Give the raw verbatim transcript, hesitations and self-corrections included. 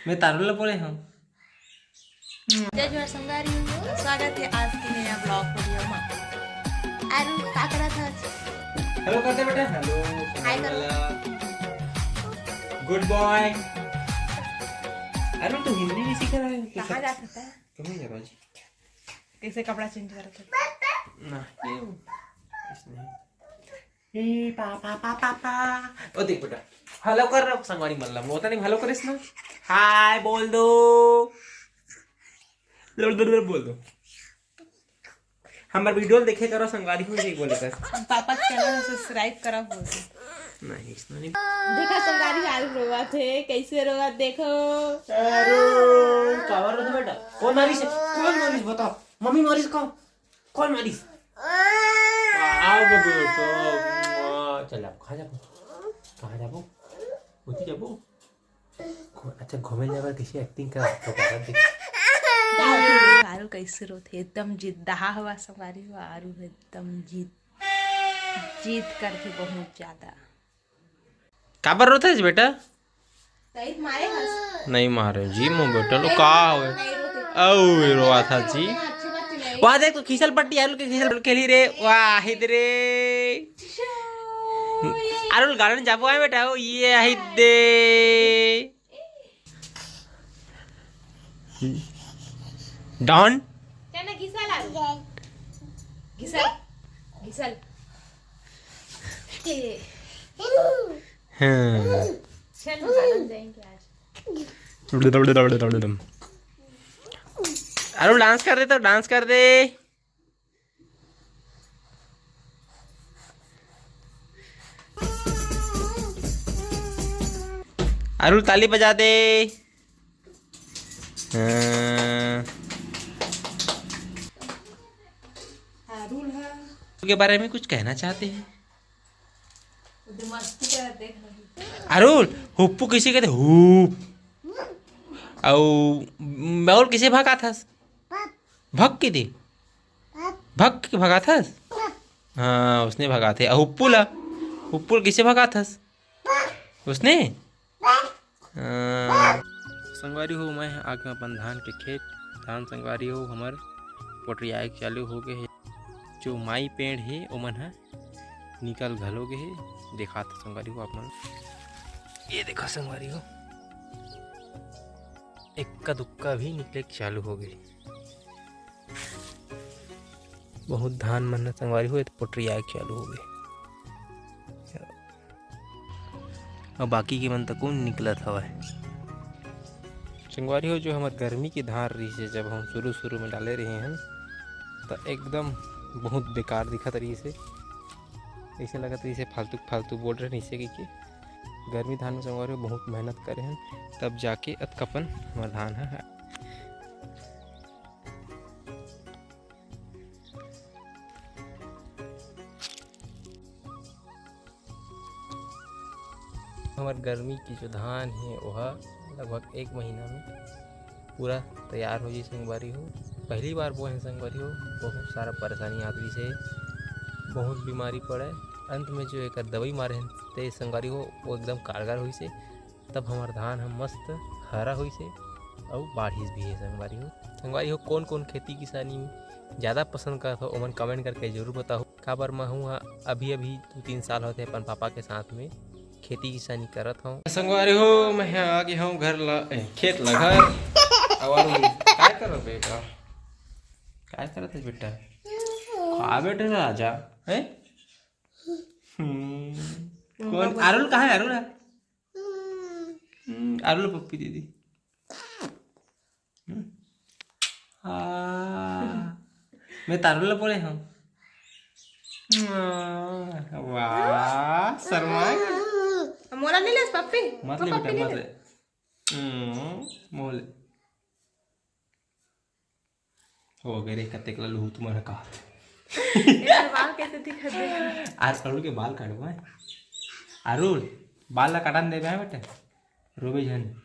मैं तारुल ला बोले हूँ। जय जोहार संगवारी हो, स्वागत है आज के नया vlog video में। अरु का करत हस? हेलो कर दे बेटा, हेलो। हाय करो। गुड बॉय। अरु तू हिंदी भी सीख रहा है? कहाँ जात हस? तुम्हें जा बाजी। कैसे कपड़ा चेंज करत हस? ना, क्यों? इसने। ए पापा पापा पा। ओ देख बेटा, हेलो कर रहा संगवारी मन ला, मोता नहीं हेलो करिस ना। हाय बोल दो, बोल दो। हमर वीडियो देखे करो संगवारी हो, यही बोले कर। पापा के चैनल सब्सक्राइब करा बोल दो। नहीं, इसने नहीं। देखा संगवारी, आरु रोवत है, कैसे रोवत देखो। अरे काबर रोत बेटा? कौन मारिस? कौन मारिस बताओ? मम्मी मारिस का? कौन मारिस? आओ बबू तो। चल आप कहाँ जाबो? कहाँ जाबो? उठी जाबो। घू- अच्छा घूमे जाए बर कैसे एक्टिंग कर तो करत देख। आरु कैसे रोथे, एकदम जिद्दहा हुआ संगवारी हुआ। आरु एकदम जिद जिद करथे बहुत ज्यादा। काबर रोथे बेटा? सही मारे हस। नहीं मारे जी, मुँह बेटा लो का होवे? नहीं रोते। औ रोवा था जी। अच्छी बात नहीं। वाह देख तो खीसल पट्टी आरुल के खीसल खेली रे, वाहिद रे। आरुल गार्डन जाबो आए बेटा, ओ ये आहिद दे। डॉन। चल ना घिसल आरुल। घिसल। घिसल। हाँ। चल, गार्डन जाएंगे आज। अरुण डांस कर दे तो डांस कर दे। अरुण ताली बजा दे। हाँ। अरुण है। के बारे में कुछ कहना चाहते हैं? अरुण, हुप्पू किसे कहते? हुप। अउ मौल किसे भगाथस? भग के दे। भग के भगाथस? हाँ, उसने भगाथे। अउ हुप्पू ला, हुप्पू ला किसे भगाथस? उसने? हाँ। संगवारी हो, मैं ह आगे अपन धान के खेत, धान संगवारी हो, हमर पोटरियाए के चालू हो गए हे। जो माई पेड़ हे, ओमन ह निकल घलो गे हे, देखात संगवारी हो आप मन। ये देखो संगवारी हो, एक्का दुक्का भी निकले के चालू हो गए। बहुत धान मन ह संगवारी हो, ये तो पोटरियाए के चालू हो गए। अउ बाकी के मन तक निकलत हवय। संगवारी हो, जो हमर गर्मी के धान रहिस हे, जब हम शुरू-शुरू में डाले रहे हन, त एकदम बहुत बेकार दिखत रहिस हे। अइसे लगत रहिस हे फालतू, फालतू बोल रहे हन अइसे कहिके। गर्मी धान में संगवारी हो बहुत मेहनत करे हन, तब जाके अतकापन हमर धान ह। हमर गर्मी के जो धान हे, ओहा लगभग एक महीना में पूरा तैयार हो जाही संगवारी हो। पहली बार बोए हन संगवारी हो, बहुत सारा परेशानी आत रहिस हे, बहुत बीमारी पड़े। अंत में जो एकर दवाई मारे हन, ते संगवारी हो, वो एकदम कारगर होइस हे। तब हमर धान ह मस्त हरा होइस हे अउ बाढ़िस भी हे संगवारी हो। संगवारी हो, कोन-कोन खेती किसानी ज़्यादा पसंद करत हो, ओमन comment करके जरूर बताओ। काबर महूँ ह अभी-अभी दू तीन साल होथे अपन पापा के साथ में खेती किसानी करत हौं। संगवारी हो, मैं ह आ गे हौं घर ला, ए, खेत ला घर। अउ आरुल, काय करत बेटा? काय करत हे बेटा? खा बेटा राजा, हैं? हम्म। कौन? आरुल कहाँ है? आरुल है? हम्म, आरुल पप्पी दे दी। हम्म। आ, मैं तारुल ला बोले हूँ। वाह, शर्मा। मोला नहीं ले पप्पी? मत ले बेटा, मत ले। हम्म, मोले। हो गे रे, कतेक ला लूहू तुमन ह कहत। एकर बाल कैसे दिखत हे? आज अरुण के बाल काटबो मैं। अरुण, बाल ला काटन देबे हैं बेटा? रोबे झन।